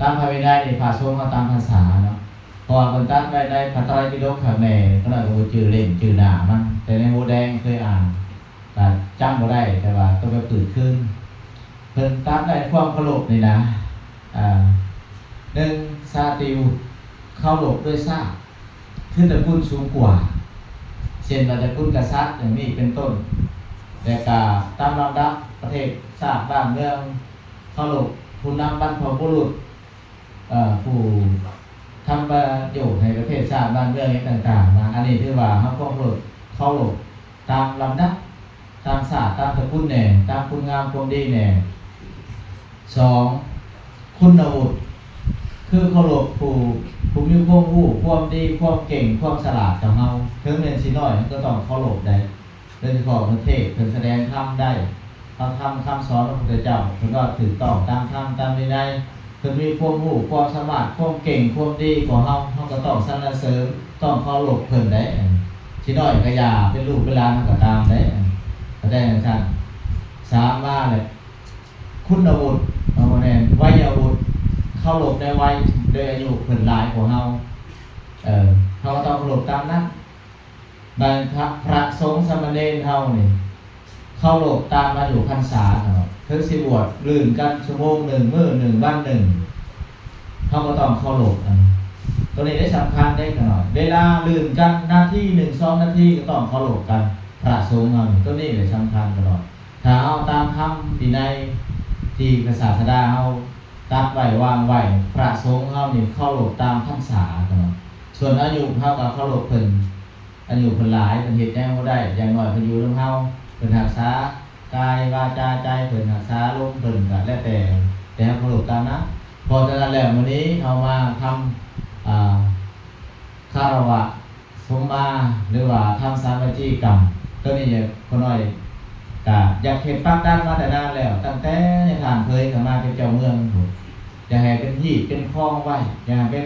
ຕາມພະວິໄນນີ້ ພະສົງເຮົາຕາມພັນສາເນາະ ເພາະວ່າເພິ່ນຕັດໄວ້ໃນພະໄຕຣປິດົກຄັກແນ່ ຂ້ານ້ອຍກໍບໍ່ຈື່ເຫຼັ້ນຈື່ໜ້າມັນ ແຕ່ໃນຫົວແດງເຄີຍອ່ານ ກໍຈຳບໍ່ໄດ້ ແຕ່ວ່າຕ້ອງໄປຝືດຄືນ. ເພິ່ນຕັດໄດ້ຄວາມເຄົາລົບນີ້ນະ ອ່າ ໜຶ່ງ ຊາດຕິວຸດ ເຄົາລົບດ້ວຍຊາດ ຄືຕະກຸນສູງກວ່າ ເຊັ່ນວ່າຕະກຸນກະສັດຢ່າງນີ້ເປັນຕົ້ນ ແລະກະຕາມລຳດັບປະເທດຊາດບ້ານເມືອງ ເຄົາລົບຜູ້ນຳບັນພະບຸລຸດ ເອີ ຜູ້ທຳປະໂຫຍດໃຫ້ປະເທດຊາດບ້ານເມືອງຫຍັງຕ່າງໆ ນະ ອັນນີ້ຖືວ່າເຮົາຄວນເຄົາລົບ ເຄົາລົບຕາມລຳດັບ ຕາມຊາດຕາມຕະກຸນແດ່ ຕາມຄຸນງາມຄວາມດີແດ່. ສອງ ຄຸນນະວຸດ ຄືເຄົາລົບຜູ້ ຜູ້ມີຄວາມຮູ້ ຄວາມດີ ຄວາມເກັ່ງ ຄວາມສະຫຼາດກວ່າເຮົາ ເຖິງແມ່ນຊິນ້ອຍ ເຮົາກໍຕ້ອງເຄົາລົບໄດ້ ໂດຍສະເພາະເພິ່ນເທດ ເພິ່ນສະແດງທຳໄດ້ ເອົາທຳຄຳສອນຂອງພະພຸດທະເຈົ້າ ເພິ່ນເວົ້າຖືກຕ້ອງຕາມທຳຕາມວິໄນ ເພິ່ນມີຄວາມຮູ້ຄວາມສາມາດ ຄວາມເກັ່ງຄວາມດີກວ່າເຮົາ ເຮົາກໍຕ້ອງສັນລະເສີນ ຕ້ອງເຄົາລົບເພິ່ນໄດ໋. ຊິນ້ອຍກໍຢ່າ ເປັນລູກເປັນຫຼານເຮົາກໍຕາມໄດ໋ ເຂົ້າໃຈຈັ່ງຊັ້ນ. ສາມມາແລ້ວ ຄຸນນະວຸດ ເອົາ ບໍ່ແມ່ນ ໄວຍະວຸດ ເຄົາລົບໃນໄວ ໂດຍອາຍຸເພິ່ນຫຼາຍກວ່າເຮົາ ເອີ ເຮົາກໍຕ້ອງເຄົາລົບຕາມນັ້ນ. ບາດພະ ພະສົງສາມະເນນເຮົານີ້ ເຄົາລົບຕາມອາຍຸພັນສາເນາະ ເຖິງຊິບວດລື່ນກັນຊົ່ວໂມງໜຶ່ງ ມື້ໜຶ່ງ ວັນໜຶ່ງ ເຮົາກໍຕ້ອງເຄົາລົບ ອັນ ໂຕນີ້ໄດ້ສຳຄັນເດ້ຂະນ້ອຍ ເວລາລື່ນກັນນາທີໜຶ່ງ ສອງນາທີ ກໍຕ້ອງເຄົາລົບກັນ ພະສົງເຮົານີ້ ໂຕນີ້ແຫຼະສຳຄັນຂະນ້ອຍ. ຖ້າເຮົາຕາມທຳວິໄນທີ່ພະສາສະດາເຮົາຕັດໄວ້ວາງໄວ້ ພະສົງເຮົານີ້ເຄົາລົບຕາມພັນສາເນາະ ສ່ວນອາຍຸເຮົາກໍເຄົາລົບເພິ່ນ ອາຍຸເພິ່ນຫຼາຍ ເພິ່ນເຮັດຫຍັງບໍ່ໄດ້ ຢ່າງໜ້ອຍເພິ່ນຢູ່ນຳເຮົາ ເພິ່ນຮັກສາກາຍວາຈາໃຈ ເພິ່ນຮັກສາລົມ ເພິ່ນກໍແລ້ວແຕ່ ແຕ່ເຮົາເຄົາລົບຕາມນັ້ນ. ເພາະສະນັ້ນແລ້ວ ມື້ນີ້ເຮົາມາທຳ ອ່າ ຄາລະວະສົມມາ ຫຼືວ່າທຳສາມວະຈີກຳ ໂຕນີ້ຂ້ານ້ອຍກະຢາກເຮັດປັກດັນມາແຕ່ນານແລ້ວ ຕັ້ງແຕ່ຍາທ່ານເຜີຍເຂົ້າມາເປັນເຈົ້າເມືອງພຸ້ນ ຢາກໃຫ້ເປັນຮີດເປັນຄອງໄວ້ ຢາກໃຫ້ເປັນ